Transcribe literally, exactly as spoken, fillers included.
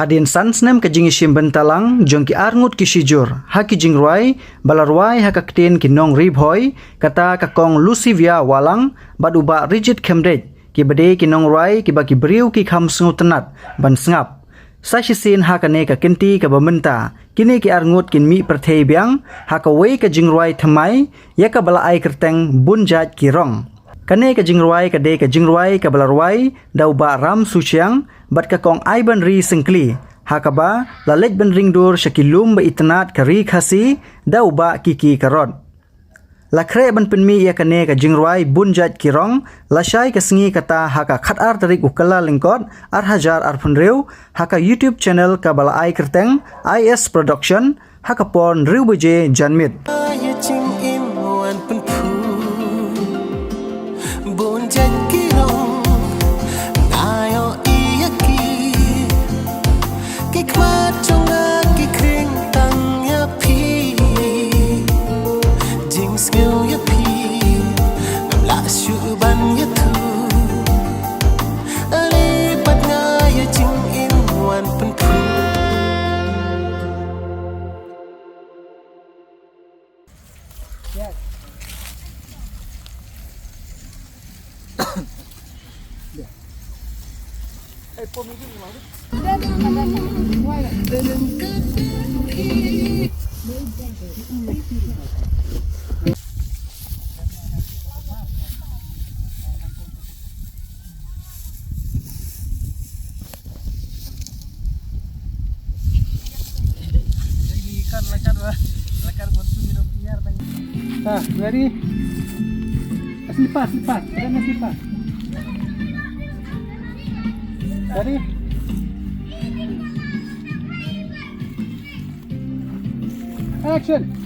Hadien san snem ka jingïashim bynta lang jong ki arngut ki shijur ha ki jingrwai ba la rwai ha ka ktien ki nong Ri Bhoi, kata ka Kong Lucivia Wahlang bad u Bah Rijit Khymdeit, kiba dei ki nongrwai kiba ki briew ki kham sngewtynnat ban sngap. Sa shisien ha kane ka kynti kaba mynta, kine ki arngut kin mih pyrthei biang ha kawei ka jingrwai thymmai ïa kaba la ai kyrteng Bun Jait Ki Rong. Kane ka jingrwai ka dei ka jingrwai kaba la rwai da u Bah Ram Suchiang bad ka Kong Aibanri Syngkli, ha kaba la leit ban ring dur sha ki lum ba itynnat ka Ri Khasi da u Bah Kiki Karot. La khreh ban pynmih ïa kane ka jingrwai Bun Jait Ki Rong lashai ka sngi kata ha ka khatar tarik u Kyllalyngkot ar hajar arphew hynriew ha ka YouTube channel kaba la ai kyrteng I S Production ha ka por hynriew baje janmiet. Ïa jingim wan pynphu. Bun jait ki rong, nga ïohi ïa ki. Ki khmat jong nga ki khring tang ïa phi. Jingsngew ïa phi, ngam lah shuh ban ïathuh. Ani pat nga ïa jingim wan pynphu. Ah, ready? Slippers, slippers. Ada slippers. Ready? Action.